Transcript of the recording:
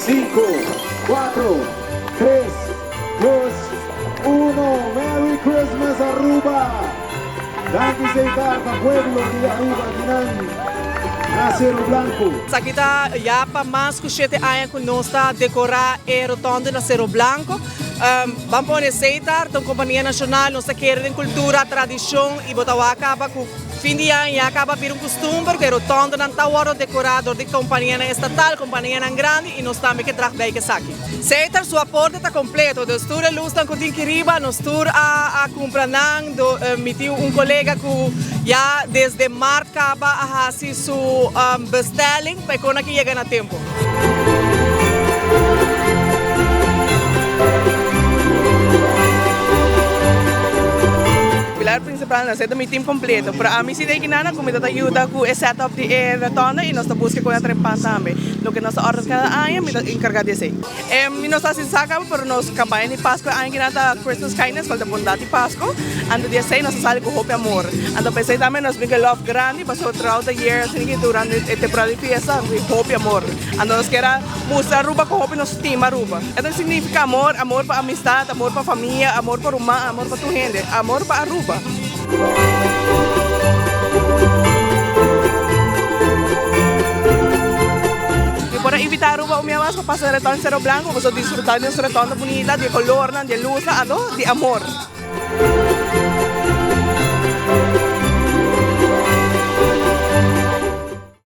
5, 4, 3, 2, 1. Merry Christmas Aruba! Danki Setar pa pueblo di Aruba akinan na Cero Blanco. Esaki ta ya pa mas ku shete aña ku nos ta dekorá e rotonde na Cero Blanco. Ban pone Setar ta un kompania nashonal, nos ta kere den kultura, tradishon i bo ta wak kaba ku fin di aña ya kaba bira un kustumber ku e rotondenan ta wòrdu dekorá dor di kompanianan estatal, kompanianan grandi i nos tambe ke drag bij ku esaki. Setar su aporte ta completo, dus tur e lusnan cu tin ki riba nos tur a cumpra nan, mi tin un colega cu ya desde maart caba a haci su bestelling pa e con aki yega na tempo. Pilar principal nos ta mi team completo, pero ami si den kinana cu mi ta ta yuda cu e set up di e rotonda y nos ta busca con e trempan tambe. Loke nos ta order cada aña mi ta encarga di esey. Mi no sa si sa caba pero nos campaña di Pasco e aña kinan ta Christmas Kindness cual ta bondad di Pasco. Anto di esey nos ta sali cu hopi amor. Anto pa esey tambe nos bin cu e love grandi pasobra throughout the year asina ki durante e temporada di fiesta nos tin hopi amor. Anto nos kier a mustra Aruba cu hopi nos stima Aruba. E ta significa amor, amor pa amistad, amor pa famia, amor pa ruman, amor pa tur hende, amor pa Aruba. Mi por a invita Aruba un bia mas pa pasa e reton Cerro Blanco, pasobra disfruta di nos reton ta bunita, di e colornan, di e luznan, anto di amor.